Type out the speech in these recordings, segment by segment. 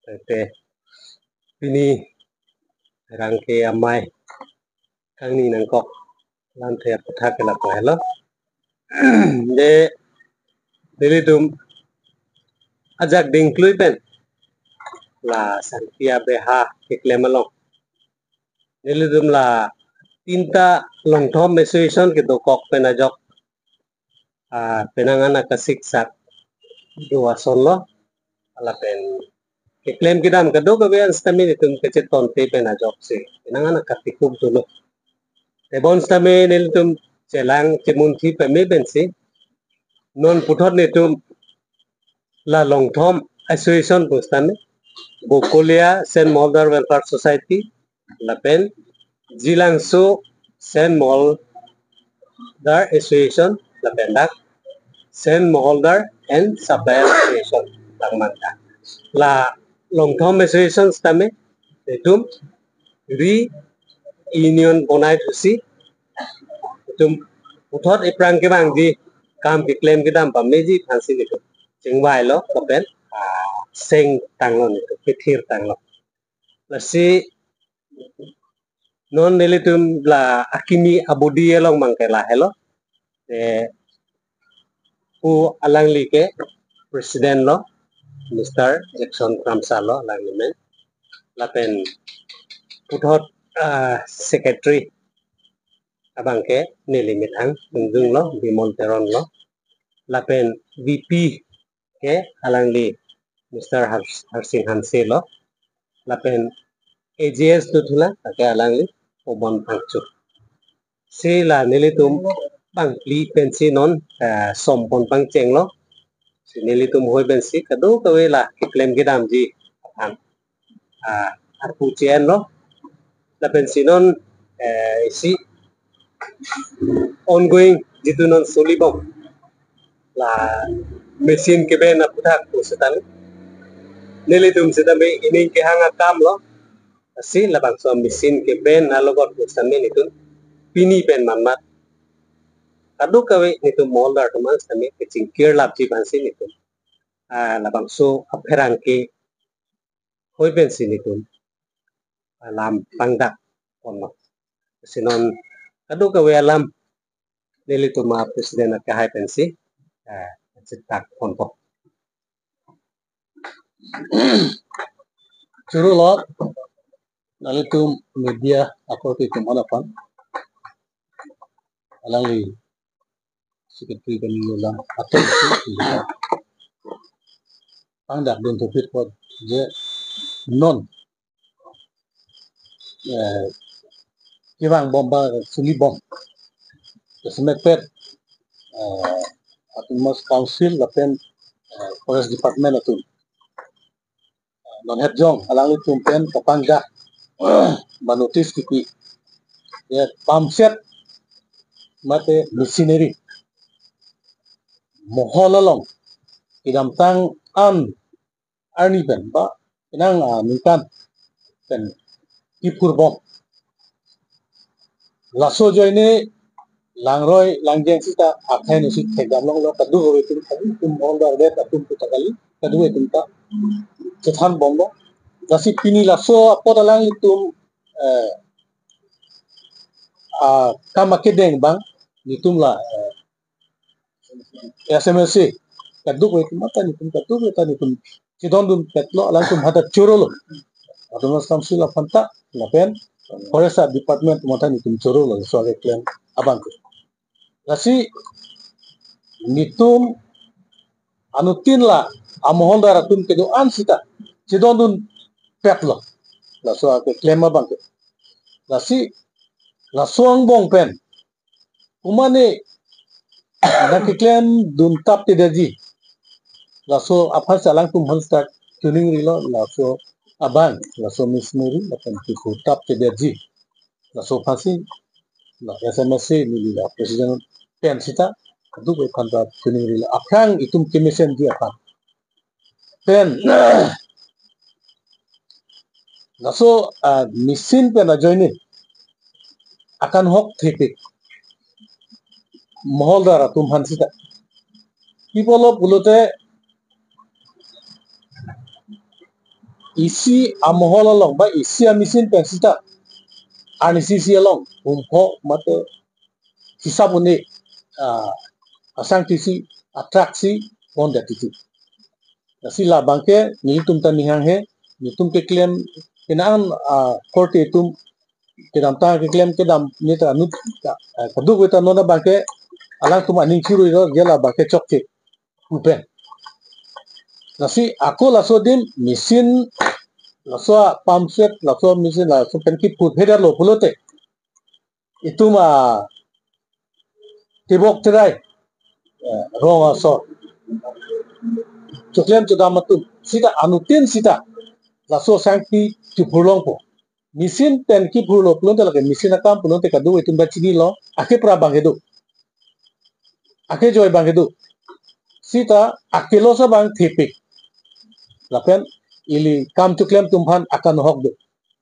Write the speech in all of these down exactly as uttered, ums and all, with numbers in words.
Tangte pini rangke amei kangni nangkok lamthe aputhak ke lapu helo. De nelitum ajak dingklui pen la Sangpi Abeha keklem along nelitum la tinta longthom association kedokok pen ajok, ah, penang an akasiksak do asonlo, lapen keklem kedam kadokave an sitame nelitum kachetonte pen ajoksi penang an akatikup dolo. Tebon sitame nelitum chelang chemunthi pame pensi non puthot nelitum la longthom association pu sitame Bokolia Saint Moholdar Welfare Society lapen Jilangso Saint Moholdar Association lapen dak Saint Moholdar and Supplier Association tangmanta. La longthom association sitame nelitum reunion bonai thusi nelitum puthot iphrang kevangji kam keklem kedam pameji aphansi nelitum chingvailo lapen, ah, seng tanglo nelitum, kethir tanglo. Lasi non nelitum la akimi abodi along abangke lahelo. Eh, pu alangli ke president lo, Mister Jackson Kramsa lo alangli men. Lapen puthot, ah, secretary abangke neli methang Tungjung lo, Bimol Teron lo. Lapen V P ke alangli Mister Har-, Harsing Hanse lo. Lapen A G S do thulang, lake alangli Pobon Phangcho. Si la nelitum bangphli pensi non, eh, sompon pangchenglo. Si nelitum hoi pensi kadokave la keklem kedamji aphan, ah, arpu che-enlo. Lapensi non, eh, isi ongoing jitu non solibom la machine keben aputhak pu sitame nelitum sitame ining kehang akamlo. Lasi labangso machine keben alogot pu sitame nelitum pini pen manmat kadokave nelitum Moholdar atum an sitame kachingkir lapji aphansi nelitum, ah, labangso apherangke hoi pensi nelitum alam pangdak ponlo. Si non kadokave alam nelitum a president akehai pensi, eh, chitak ponpo. Choro lo, nanglitum media akorte atum aphan aphan. Alangli secretary kali lo lang atum si pangdak dun thupit apot je non, eh, kevangbom ba solibom. Jasemet pet, eh, Autonomous Council lapen, eh, Forest Department atum, eh, non het jong alanglitum pen kapangdak ba notice kipi, ya pump set mate machinery mohol along kedamtang an arni pen ba penang, ah, ningkan pen kiphurbom. Laso ajoine langroi langjeng sita akhai nusi thekdam longlo, kadokave atum, kadokave atum Moholdar det atum puta kali, kadokave atum ta chethanbomlo. Lasi pini laso apot alanglitum, eh, ah, kam akedeng abang nelitum la, eh, S M L C kadokave atum ta nelitum, kadokave ta nelitum chedondun petlo, alangtum hadak chorolo. Autonomous Council aphan ta lapen Forest Department atum ta nelitum chorolo, laso akeklem abangke. Lasi nelitum anuttin la amoholdar atum kedo-an sita chedondun petlo, laso akeklem abangke. Lasi laso angbong pen komatne nangkeklem duntap te daji, laso aphan si alangtum aphan sita tuning rilo, laso abang, laso machinery lapen kiphu tap te daji, laso aphan si la S M L C neli la president pen sita kadokave aphan ta tuning rilo, aphrang itum kemesenji aphan. Pen laso, ah, machine pen ajoine akanghok thepik moholdar atum aphan sita. Kipu lo pulote isi amohol along ba isi a-machine pen sita arnisi isi along humpho mate hisap un-e, ah, asangtisi a-truck si pon det titi. Lasi labangke nelitum ta ning hanghe, nelitum keklem, kena-an, ah, korte atum kedamtang keklem kedam neta anut, ah, kadokave ta non abangke alangtum aning chirui ro je labangke chokche pu pen. Lasi ako laso adim machine, laso a-pump set, laso machine laso pen kiphur phedetlo pulote, itum a-tebok terai, eh, rong asor, choklem chodam atum sita anuttin sita laso asangti chiphur longpo. Machine pen kiphurlo pulote lake machine akam pulote kadokave atum ta chinilo, akepra abangke do, akejoi abangke do. Sita ake-loss abang thepik. Lapen ili kam choklem atum aphan akanohok do.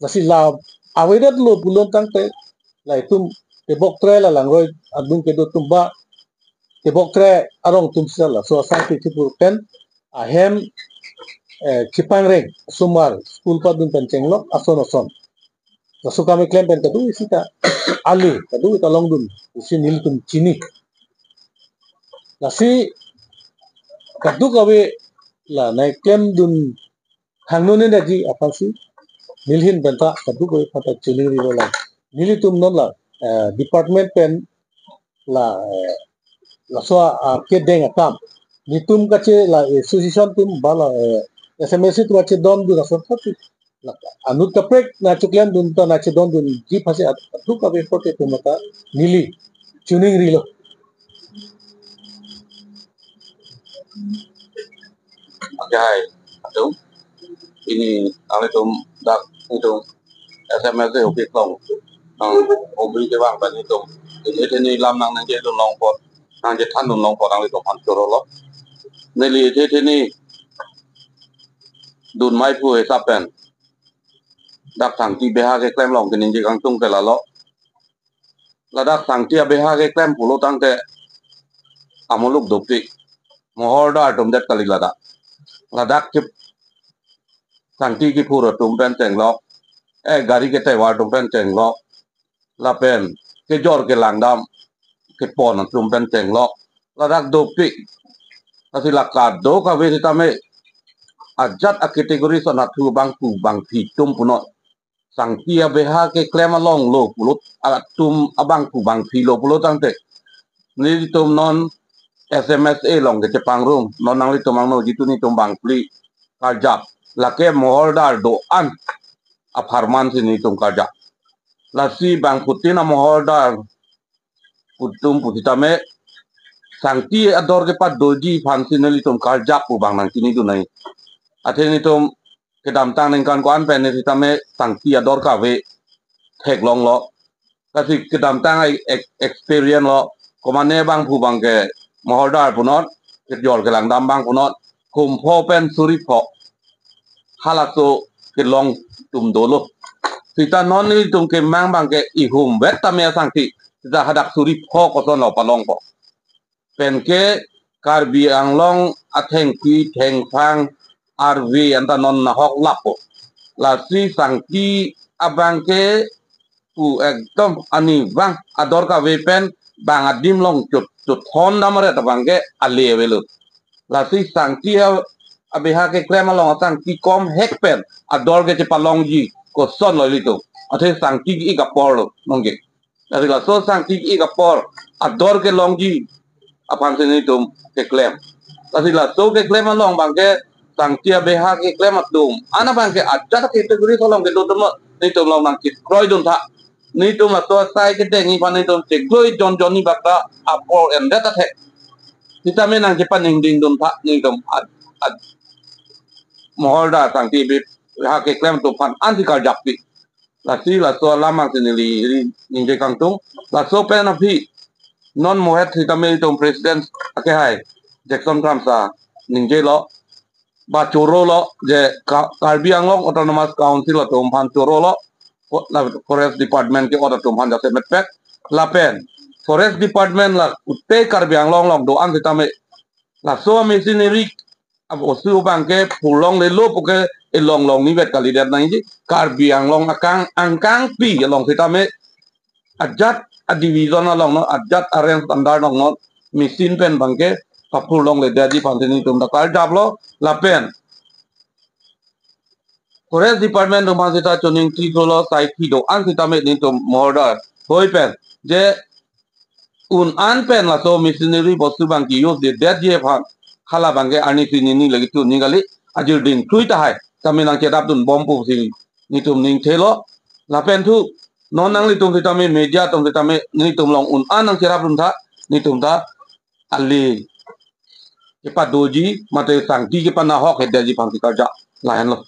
Lasi la avedetlo pulo tangte, la itum tebok terai, la langroi adung kedo atum ba tebok terai arong atum sita laso asangti chiphur pen ahem, eh, chipangreng, osomar, school padun pen chenglok, ason ason. Laso kam keklem pen kadokave sita ale, kadokave ta longdun pusi nelitum chini. Lasi kadokave la nangklemdun hangno ne daji aphansi neli ahin pen ta kadokave aphan ta chiningri lo la. Nelitum non la, eh, department pen la, eh, laso a, a, kedeng akam. Nelitum kache la, eh, association atum ba la, eh, S M S A atum kachedondun ason thot la anut kaprek nangcheklemdun ta nangchedondunji aphansi at-, kadokave korte atum ta neli chiningrilo. Ajahai atum, pini nanglitum dak itum S M S A office along nang obri kevang pen itum, ini, ini lam nangningjedun long apot, nangchethandun long apot nanglitum aphan chorolo. Neli ini dun mei pu hisap pen dak sangti abeha keklem along keningje kangtung ke lalo. Ladak sangti abeha keklem pulo tangte amuluk dopik. Mohordar atum det kali ladak. Ladak chip sangti kiphur atum pen chenglok, eh, gari ketevar atum pen chenglok, lapen kejor kelangdam kepon atum pen chenglok, ladak dopik. Lasi la kadokave sitame ajat a-category ason athu abangphu abangphi atum punon sangti abeha keklem along lo pulo atum abangphu abangphi lo pulo tangte, nelitum non S M S A along kechepangrum, non nanglitum angno jitu nelitum bangphli karjap, lake mohordar do-an apharman si nelitum karjap. Lasi bangphutin amohordar atum pusitame sangti ador kepadoji aphansi nelitum karjap pu abang nangchinidun nai. Athe nelitum kedamtang ningkan ko-an pen ne sitame sangti ador kave theklonglo. Lasi kedamtang ai ek-, experience lo, komane abangphu abangke mohordar punon, kejor kelangdam abang punon, humpho pen suri pho. Halaso kelong atum dolo. Sita non nelitum kemang abangke ihum vet tame asangti, sita hadak suri pho kosonlo palongpo. Penke Karbi Anglong athengpi thengphang arve anta non nahok lappo. Lasi sangti abangke pu ekdom arnivang ador kave pen bang adim along chot chot thondam aret abangke ale avelo. Lasi sangti a-, abeha keklem along asangti komhek pen ador kechepalongji kosonlo ilitum. Athe sangti ik apor lo nonke. Lasi laso sangti ik apor ador kelongji aphansi nelitum keklem. Lasi laso keklem along abangke sangti abeha keklem atum ana abangke ajat a-category along kedo atum nelitum along nangchekroidun tha. Nelitum laso asai kedengji aphan nelitum chekloi jonjon ni bak ta apor endet athek. Sitame nangchepaningdingdun tha nelitum ad-, ad-, mohordar sangti abeha keklem atum aphan ansi karjappi. Lasi laso alam angsi neli ri ningje kangtung. Laso pen aphi non mohet sitame itum president akehai Jackson Kramsa ningjelo, ba chorolo je Ka-, Karbi Anglong Autonomous Council atum aphan chorolo, ko-, la Forest Department ke-ot atum aphan jasemet pek, lapen Forest Department la kute Karbi Anglong along do-an sitame laso machinery ap osu abangke phurlonglelo puke elong long ni vet kalidet nangji. Karbi Anglong akang angkangpi along sitame ajat a-division along non, ajat a-range under along non machine pen abangke paphur longledetji aphansi netum ta karjaplo. Lapen Forest Department atum aphan sita choningri thulo, saikhi do-an sitame netum murder hoi pen je un-an pen laso machinery bostu abang ke-use-detji aphan hala abangke arnisi nini lagi tu ni kali, ajirding krui tahai tame nangcherapdunbom pusi netum ningthelo. Lapen thu non nanglitum sitame, media atum sitame, netum along un-an nangcherapdun tha, netum ta ale kepadoji mate sangti kepanahokdetji aphansi karja lahenlo.